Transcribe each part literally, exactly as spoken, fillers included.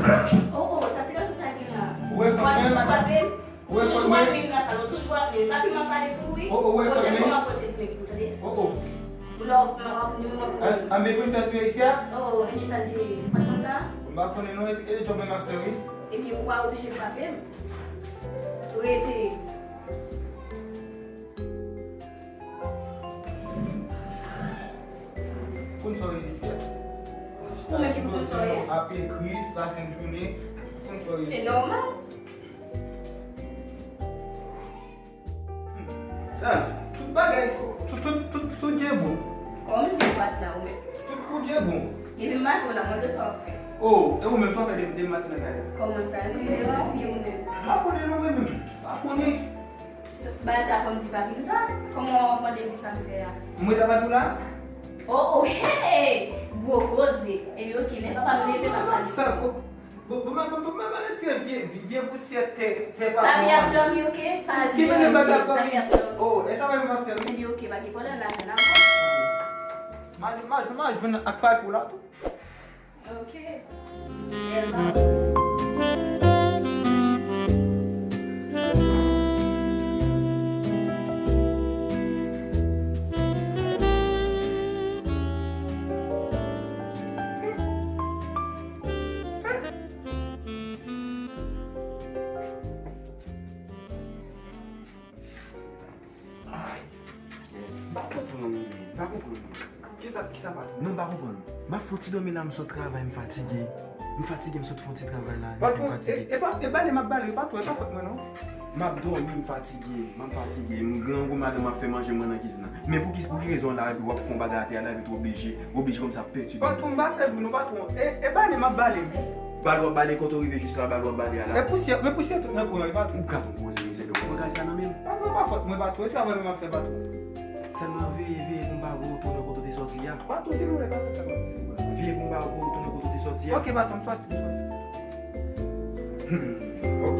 Oh, oh, sa se gason sa gen la. Ou wè, fòk mwen frape m. Ou wè, fòk mwen. Toujou ap vin lakay ou, toujou ap vin. Papi, m ap pale pou ou, wi. Oh, oh, ou wè, fòk mwen. Pwochèn fwa m ap pote plent pou ou, tande? Oh, oh. Ou lè w ap, m ap, m ap. An, an, men prensès ou ye isi a? Oh, oh, ebyen sa l te ye. Ou pa t konn sa? M pa konnen non, e, e djòb mwen m ap fè, wi. Ebyen, ou pa oblije frape m. Rete. Konn sa w ye isi a? Ou menm ki pou konn sa w ye? Ap ekri, pase yon jounen, konn sa w ye isi a? Se nòmal. Hmm. Sa, tout bagay, tout, tout, tout, tout djebon. Kòmsi ou pa t la ou menm. Tout pou djebon. Depi maten w la, mande sa w fè. Oh, e ou menm, sa w fè de, de maten nan kay la? Kòman sa, nou jeran oubyen ou menm? M pa konnen non, mwen menm. M pa konnen. Bagay sa fò m di papi m sa? Kòman w ap mande m sa m fè a? M ret apa tou la? Oh, oh, hey! Gwo koze. Ebyen, oke, lè papa m leve, m ap pale. Sa, ko-, bon, bon, bon, bon, bon, bon, retire vye, vye, vye pousyè tè, tè papa. Papi ap dòmi, oke? Pa al byen manje, papi ap dòmi. Oh, e travay m ap fè, wi. Ebyen, oke, pa gen pwoblèm, lajan n ap pran. M a, m a, m a jwenn ak papi w la tou. Ok. Bèl bagay. Ay, m pa konprann, m pa konprann. Kisa, kisa patwon? Non, m pa konprann. M ap fè yon ti dòmi la, m sot travay, m fatige. M fatige, m sot fè yon ti travay la, m fatige. Patwon, e, e pa, e bale m ap bale, patwon, e pa fòt mwen non. M ap dòmi, m fatige, m ap fatige. M grangou, madanm ap fè manje mwen nan kizin nan. Men pou ki, pou ki rezon la, epi w ap fè yon bagay atè a la, epi tou oblije, oblije kòmsi ap pètibe. Patwon, m pa fè bri non, patwon. E, e bale m ap bale. Bal w ap bale, kote w rive jis la, bal w ap bale a la. E pousyè, men pousyè tout nan kou an, e patwon. Ou ka tonbe poze mizè, ou pran kay sa nan men m. Patwon, e pa fòt mwen, patwon. E travay mwen m ap fè, patwon. Sèlman veye, veye pou m pa voye w tounen kote w te sòti a. Patwon, silvouplè, patwon, sa pa posib. Veye pou m pa voye w tounen kote w te sòti a. Ok, patwon, m sòti, m sòti. Hmm, ok.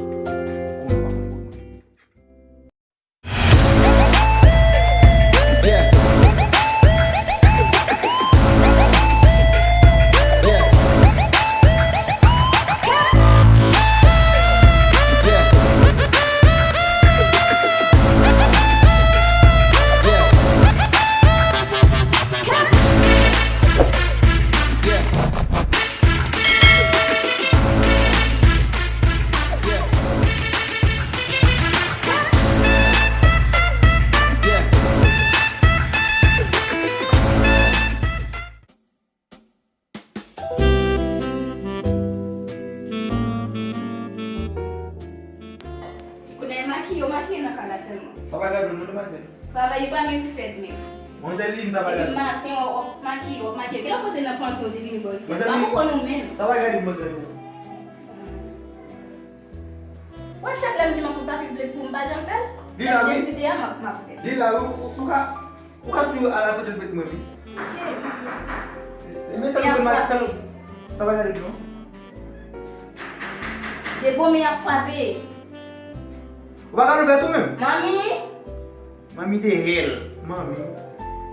Konnen w pa konn kote w ye. Kounye a makiye, w makiye nan kay la sèlman. Sa pa gade non, demwazèl. Travay yo pa menm fèt menm. Manzèl Lili, sa pa gade. Depi maten, w ap makiye, w ap makiye. Kilè w panse nan pansyon w te vini bò isit? Manzèl Lili. M pa konprann ou menm. Sa pa gade, manzèl Lili. Wè, chak lè m di m ap pran papi plent pou m pa janm fè l. Li la, wi. Lè m deside a, m ap, m ap fè l. Li la, wi. Ou, ou ka, ou ka toujou al al pote l plent mwen, wi. Ok. Men sa nou konn mal, sa nou, sa pa gade non. Djebon men ap frape. Ou pa ka louvè tou menm? Manmi! Manmi de hell, manmi.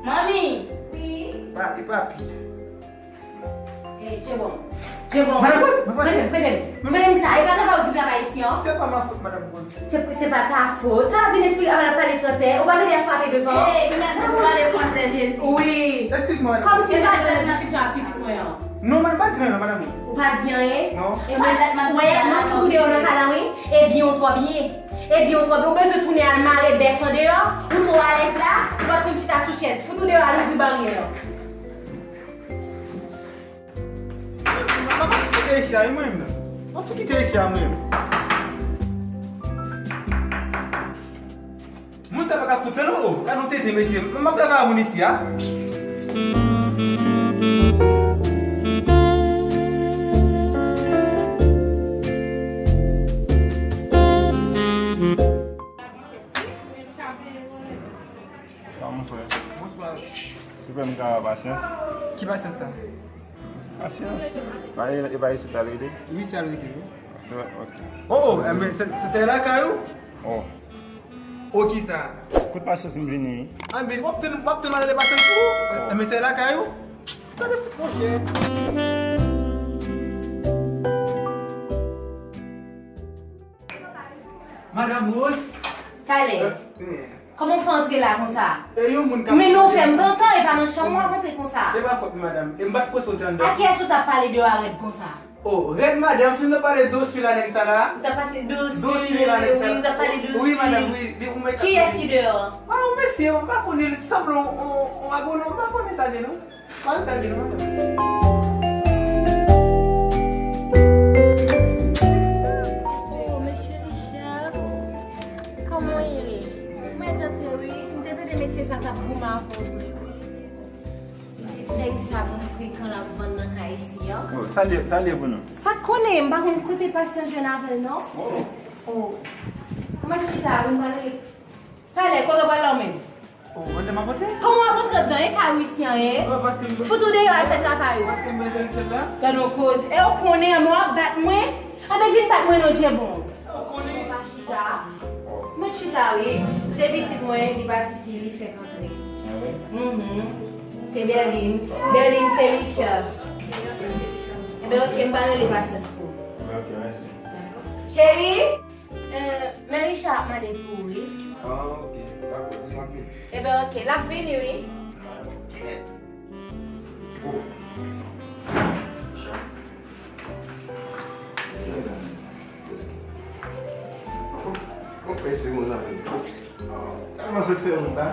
Manmi! Wi? Pa, e papi. Eh, Djebon. Djebon. Madame Rose, madame Rose. Prete m, prete m. Prete m sa. E pa travay ou vin travay isi an. C'est pas ma faute, madame Rose. Se, se pa ta fot. Sa l ap vin esplike, ap pale fransè. Ou pa tande y ap frape devan? Hey, li menm pou pale fransè, Jezi. Wi. Excuse-moi, madame. Kòmsi m pa t nan diskisyon ak pitit mwen an. Non, madame, pa di anyen non, madame Rose. Ou pa di anyen? Non. E mwen, mwen, mwen sou tou deyò nan kay la, wi. E byen ou twò byen. E byen ou twò byen. Ou bezwen tounen al mare bèf andeyò. Ou twò alèz la. Ou pa t konn chita sou chèz. Fout ou deyò, al ouvri baryè an. Mwen fou kite isi a, wi, mwen menm nan. Mwen fou kite isi a, mwen menm. Moun sa pa ka fout tan non, o. Gade yon tete, mesye. Mwen ap travay a moun isi a. Sa, mon frè? Bonswa. Silvouplè, m ka pasyans? Ki pasyans sa? Pasyans. Pa e, e pa isit la l rete? Wi, se la l rete, wi. Se, ok. O, o, enben, se, se, se lakay ou? O. O, kisa? Kote pasyans m vini? Enben, w ap tann, w ap tann malere pasyans pou ou? O. Enben, se lakay ou? Gade fout, monchè. Madanm Rose. Talè. Eh, eh. Kòman w fè antre la konsa? E yon moun k ap Men non, fè m pran tan, e pa nan chanm mwen w ap antre konsa. E pa fòt mwen, madanm. E m pa t panse w te anndan. A kiyès ou t ap pale deyò a rèd konsa? Oh, rèd madanm, si nou pale dosi la nèg sa la. Ou t ap pale dosi, dosi la nèg sa la. Wi, ou t ap pale dosi. Wi, madanm, wi, li ou mèt. Kiyès ki deyò an? Ah, yon mesye, m pa konnen, li sanble yon, yon, yon agwonòm, m pa konnen sa li ye non. Pa konnen sa li ye non, madanm. Oh, mesye Richard, kòman w ye? Mwen antre wi, m te tande mesye sa t ap goumen avè w vre wi. Pitit nèg sa bon frekan l ap vann nan kay isi an. Oh, sa l ye, sa l ye pou nou? Sa k konnen, m pa konn kote pasyans jwenn avè l non. Oh. Oh. Mwen chita wi, m pral rele. Talè, kote w pral la w menm? Oh, kote m ap pote? Kòman w ap antre anndan? E kay ou isi an ye? Oh, paske m Fout ou deyò al fè travay ou. Paske m bezwen l la. Gad yon koze. E w konnen an, men w ap bat mwen? Anben vin bat mwen non, Djebon. Ou konnen. Ou pa chita. Mwen chita wi. Se pitit mwen, li pati si li fèk antre. Ah wi? Mhm. Se Berline. Berline, se Richard. Enben, oke, m pral rele pasyans pou ou. Enben, oke, mèsi. Cheri, euh, men Richard ap mande pou ou, wi. Ah, oke. Dakò, di m ap vini. Enben, oke, l ap vini, wi. Oke. Oh. Ou prese, mon ami. Tèlman sot fè moun la.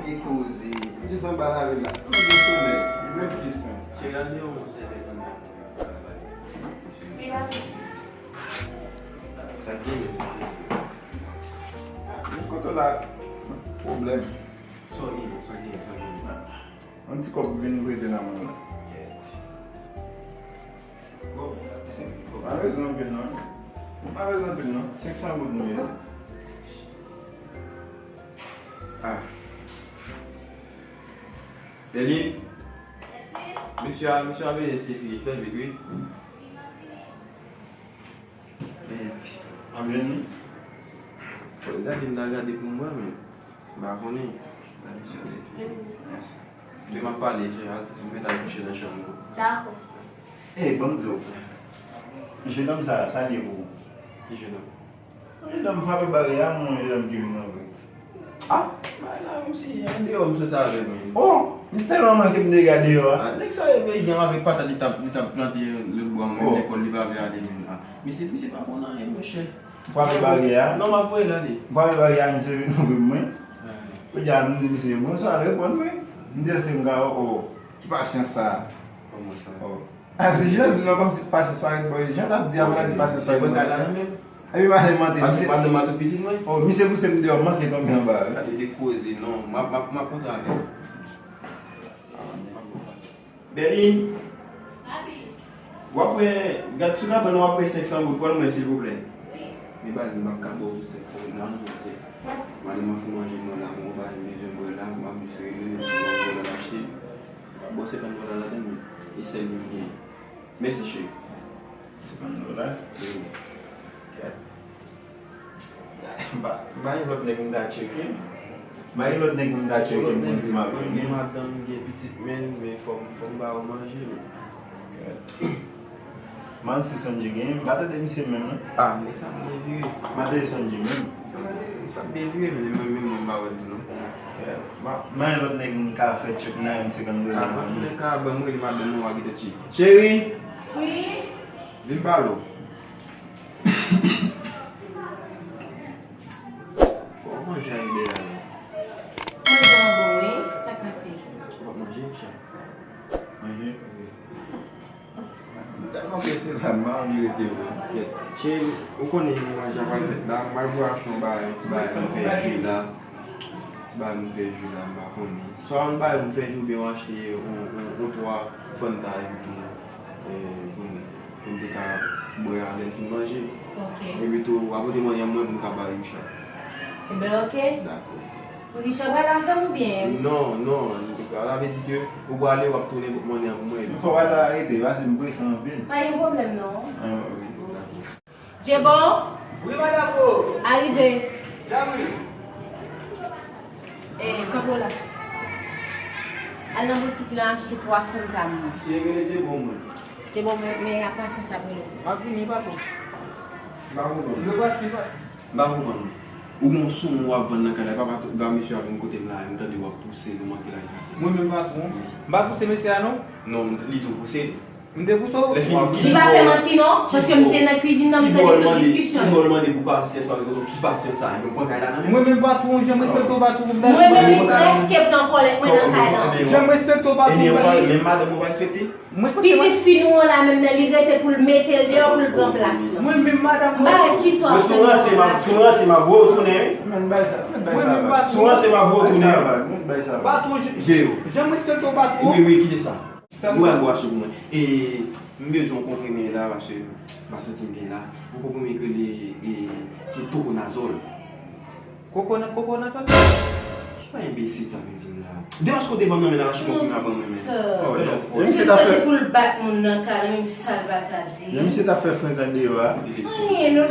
Li koze. Li jis anba lavi la. Li gen solèy. Li menm plis menm. Cheri, al deyò, mon chè, fè konn. Li la. Sa k gen menm, sa k gen. Kote w la? Pwoblèm. Sa w gen, sa w gen, sa w gen. Yon ti kòb vin prete nan men w la. Bon, se, bon, pa bezwen anpil non. Pa bezwen anpil non. Senk san goud nou bezwen. Ah. Berline. Mesye a, mesye a veye eseye fè vit wi. Mèd. M ap jwenn li? Fò l gade, m ta gade pou m wè, men m pa konnen. Mèsi. Demen m ap pale, Gerald, m mèt al kouche nan chanm ou. Dakò. Ey, ban m di w. Jenòm sa, sa l ye pou ou? Ki jenòm? Yon jenòm frape baryè a, men yon jenòm ki vin nan vre. Ah, bagay la, menm si andeyò m soti avè l, men. Oh, li tèlman manke m dega deyò a. Ah, nèg sa e veyan avèk patat li t ap, li t ap plante lòt bò a, menm lekòl li pa vle ale menm la. Misye, misye pa konn anyen, monchè. M frape baryè a. Non, m ap voye l ale. M frape baryè a, misye vin ouvri mwen. Kounye a, m di misye, "Bonswa," l reponn mwen. M di, "Èske m ka, oh, oh, ki pasyans sa a?" Kòman sa? Oh. A di jan di non kòmsi pasyans pa ret bò, jan l ap di a, m ka di pasyans pa ret bò. Epi pa janm mande. Misye, madanm a tou pitit mwen. Oh, misye pouse m deyò, m manke tonbe anba wi. Gade de koze non, m ap, m ap, m ap kontre avè l. Berline. W ap wè, gad sou kabann w ap wè senk san goud, pran mwen silvouplè. Men baz, m p ap ka ba w tout senk san goud la non, se madanm an fè manje mwen la, bon, baz, m bezwen bwè la, m ap jis rele, m ap jwenn bwè la m achte. Bon, senkant dola ladann wi. E sèl li m gen. Mèsi cheri. Senkant dola? Wi. Kèt. M pa, m pa gen lòt nèg m ta tcheke. M pa gen lòt nèg m ta tcheke pou m di m ap vini. Mwen gen madanm, m gen pitit, men, men fò m, fò m ba yo manje, men. Kèt. Manti Sonji genyen, m pa tande misye menm non. Ah, nèg sa byen vire. M pa tande Sonji menm. Sa byen vire, men li menm, menm mwen m pa wè l tou non. Eh, ma, men lòt nèg m ka fè tchèk nan yon senkant dola. Ah, m ap tounen ka ban mwen li madanm mwen w a gete tchèk. Cheri! Wi? Vin pale w. Kòman manje a ye la? Manje an bon wi, sa k pase? Ou p ap manje, monchè? Manje? Wi. M tèlman prese la, m pa anvi rete vre. Cheri, ou konnen manje a pral fèt la, m pral voye achte yon bagay, yon ti bagay pou m fè ji la. Ti bagay pou m fè ji la, m pa konnen. Swa yon bagay pou m fè ji oubyen w achte yon, yon, yon twa Fanta epi tou, eh, pou m, pou m te ka bwè a lè m fin manje. Ok. Epi tou, w a pote monnè mwen pou m ka ba Richard. Enben, ok. Dakò. Richard pral avè m oubyen? Non, non. Sa vle di ke ou prale, w ap tounen pot monnè an pou mwen. Fò w al arete, paske m prese anpil. Pa gen pwoblèm, non. Ah, wi. Dakò. Djebon? Wi, madanm Rose. Arive. Jan wi. E, kanpe w la. Al nan boutik lan achte twa Fanta mwen. Cheri, rele Djebon mwen. Djebon, men, men a pasyans ap rele w. M ap vini, patwon. M pa konprann. Yo pa, yo pa. M pa konprann. Ou gen yon soumon w ap vann nan kay la, epa gad mesye a vin kote m la, m tande w ap pouse l, ou manke lage atè. Mwen menm patwon, m pa pouse mesye a non. Non, li di w pouse l. M te pouse w. Li pa fè manti non, paske m te nan kwizin nan, m tande tout diskisyon yo. Ki bò l mande pou pasyans, paske ki pasyans sa, yo pran kay la nan men. Mwen menm patwon, jan m respekte w patwon, m ta... Mwen menm li prèske pran kòlèt mwen nan kay la. Jan m respekte w patwon, menm madanm ou pa respekte? Pitit fi nou an la menm nan, li rete pou l mete l deyò pou l pran plas lan. Mwen menm madanm mwen. M pa wè ki sa w ap fè nan relasyon. Si w ranse, m ap voye w tounen wi. Mwen menm patwon. Jan m respekte w patwon. Wi, wi, kite sa. Ou pral gwo achte pou mwen. E m bezwen yon konprime la, paske m pa santi m byen la. Yon konprime ki rele, e, ki tokonazòl. Koko nan, koko nan sa. Ki pa enbesil sa vin di m la? Demas kote vann nan men nan rache konprime a ban mwen men. Jan misye ta fè pou l bat moun nan kay la, menm sa l pa ka di. Jan misye ta fè frenk andeyò a. Anyen, nou.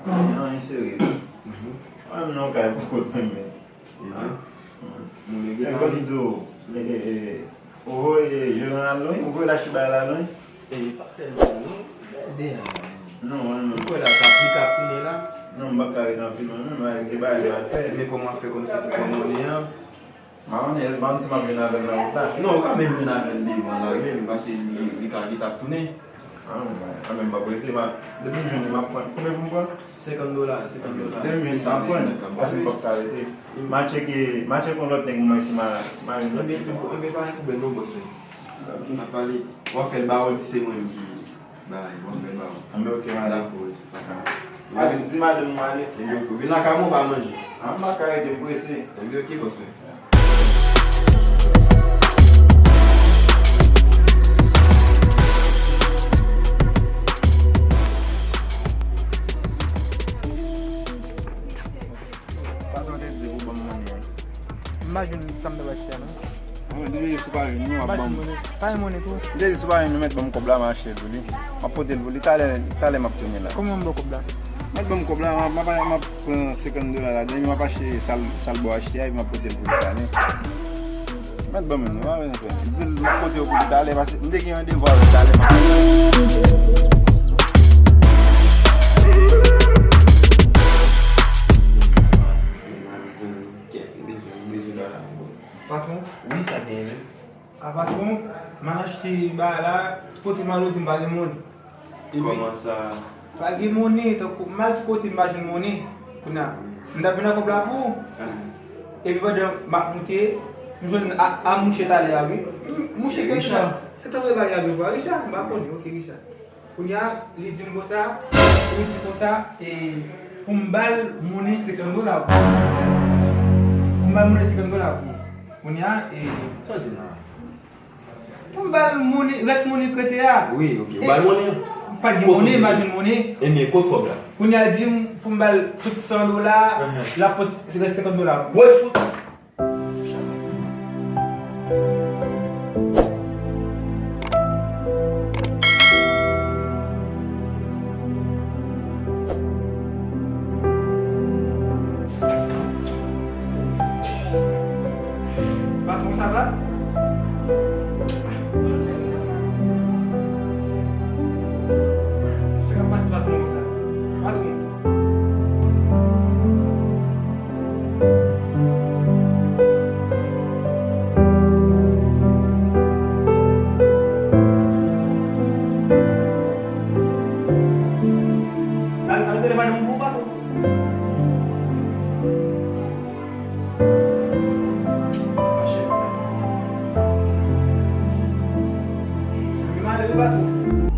Anyen serye. Mwen menm nan kay pou kot mwen men. Ebyen, moun yo gen anvi di w, e, e, e, ou voye jeran al lwen, ou voye lache bagay la lwen? E, pa fè non, non, gade a. Non, non, non. Ou kwè la, t ap li k ap tounen la? Non, m p ap ka ret anpil mwen menm, avèk de bagay yo ap fè. Men kòman w ap fè kòmsi pou pran monnen an? M pa konnen, m pa konn si m ap jwenn avè l nan wout la. Non, ou ka menm jwenn avè l devan la, wi, menm, paske li, li ka gentan ap tounen. Ah, mwen, mwen, mwen, m p ap rete, m a, depi m jwenn li, m ap pran. Konbyen pou m pran? Senkant dola, senkant dola. Depi m jwenn sa, m pran. Paske m p ap ka rete. M a tcheke, m a tcheke yon lòt nèg, mwen, si m a, si m a jwenn lòt. Ebyen, ebyen, pa gen pwoblèm non, bòs, wi. N ap pale. W ap fè l ba ou, di se mwen menm ki bay, w ap fè l ba ou. Anben, ok, m ale. Dakò, wi, se pa ka. Ale, di madanm mwen ale. Ebyen, ok, vin lakay mwen, ou va manje. Ah, m pa ka rete, m prese. Ebyen, ok, bòs, wi. Patwon te di ou ban m monnen an. M pa jwenn sa m t ap achte a non. Mwen, depi si w pa jwenn nou, w ap ban m. Pa gen monnen tou. M te di si w pa jwenn nou, mèt ban m kòb la, m achte l pou li. M ap pote l pou li talè, talè m ap tounen la. Konbyen w ban w kòb la? Mèt ban m kòb la, m ap, m ap, m ap pran senkant dola ladan, epi m ap achte sa l, sa l ba w achte a, epi m ap pote l pou li talè. Mèt ban m youn, pa bezwen pè. Di l m ap pote yo pou li talè, paske m te gen randevou avè l talè, m ap pote l. Patwon? Wi, sa genyen menm. A patwon, m al achte bagay la, tout kote m al ou di m pa gen monnen. Kòman sa? Pa gen monnen, tankou m al tout kote m pa jwenn monnen. Kounye a, m t ap vin ak kòb la pou ou. Epi pandan m ap moute, m jwenn a, a mouche talè a wi. M, mouche te di m, se tankou e bagay a vin vwa Richard, m pa konnen, ok Richard. Kounye a, li di m konsa, li di konsa, e, pou m ba l monnen senkant dola pou ou. Pou m ba l monnen senkant dola pou ou. Kounye a, e, sa w di la? Pou m ba l monnen, rès monnen k rete a. Wi, ok. Ou ba l monnen an? Pa t gen monnen, m pa jwenn monnen. Ebyen, kot kòb la? Kounye a, li di m pou m ba l tout san dola, l ap pot rès senkant dola pou ou. Woy, fout! Patwon, sa va? Sa k ap pase patwon konsa? Patwon. Al, al rele madanm ou pou ou, patwon. Li malere, patwon.